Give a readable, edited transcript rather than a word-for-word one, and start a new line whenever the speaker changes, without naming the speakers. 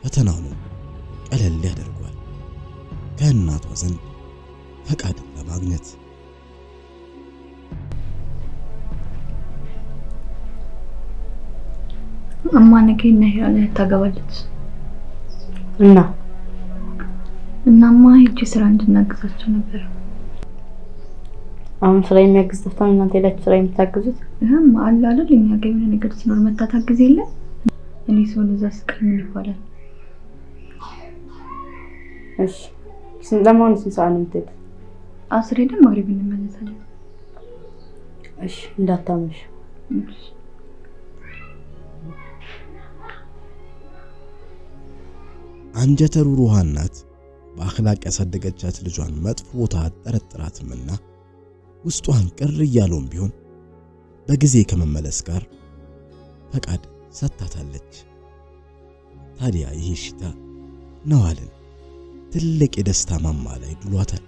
ፈተናውንም ቀለል ያደርገዋል ከእናቷ ዘንድ ፈቃድን ለማግኘት።
እማ ነገ እና ሄራን ታገባለች።
እና
እናማ ሄጄ ስራ እንድናግዛቸው ነበር።
አሁን ስራ የሚያግዝ ጠፍቶ ነው እናንተ ሄዳችሁ ስራ የምታግዙት?
እህም አለ አይደል እኛ ጋር የሆነ ነገር ሲኖር መታ ታግዝ የለ። እኔ ሰውን እዛ ስቀር ምን ይባላል?
እሺ ለመሆኑ ስንት ሰዓት ነው የምትሄዱት?
10 ሄደን መግሪብ እንመለሳለን።
እሺ እንዳታመሽ።
እሺ።
አንጀተ ሩሩሃ እናት በአኽላቅ ያሳደገቻት ልጇን መጥፎ ቦታ አትጠረጥራትምና ውስጧን ቅር እያለውም ቢሆን በጊዜ ከመመለስ ጋር ፈቃድ ሰጥታታለች። ታዲያ ይህ እሽታ ነዋልን ትልቅ የደስታ ማማ ላይ ድሏታል።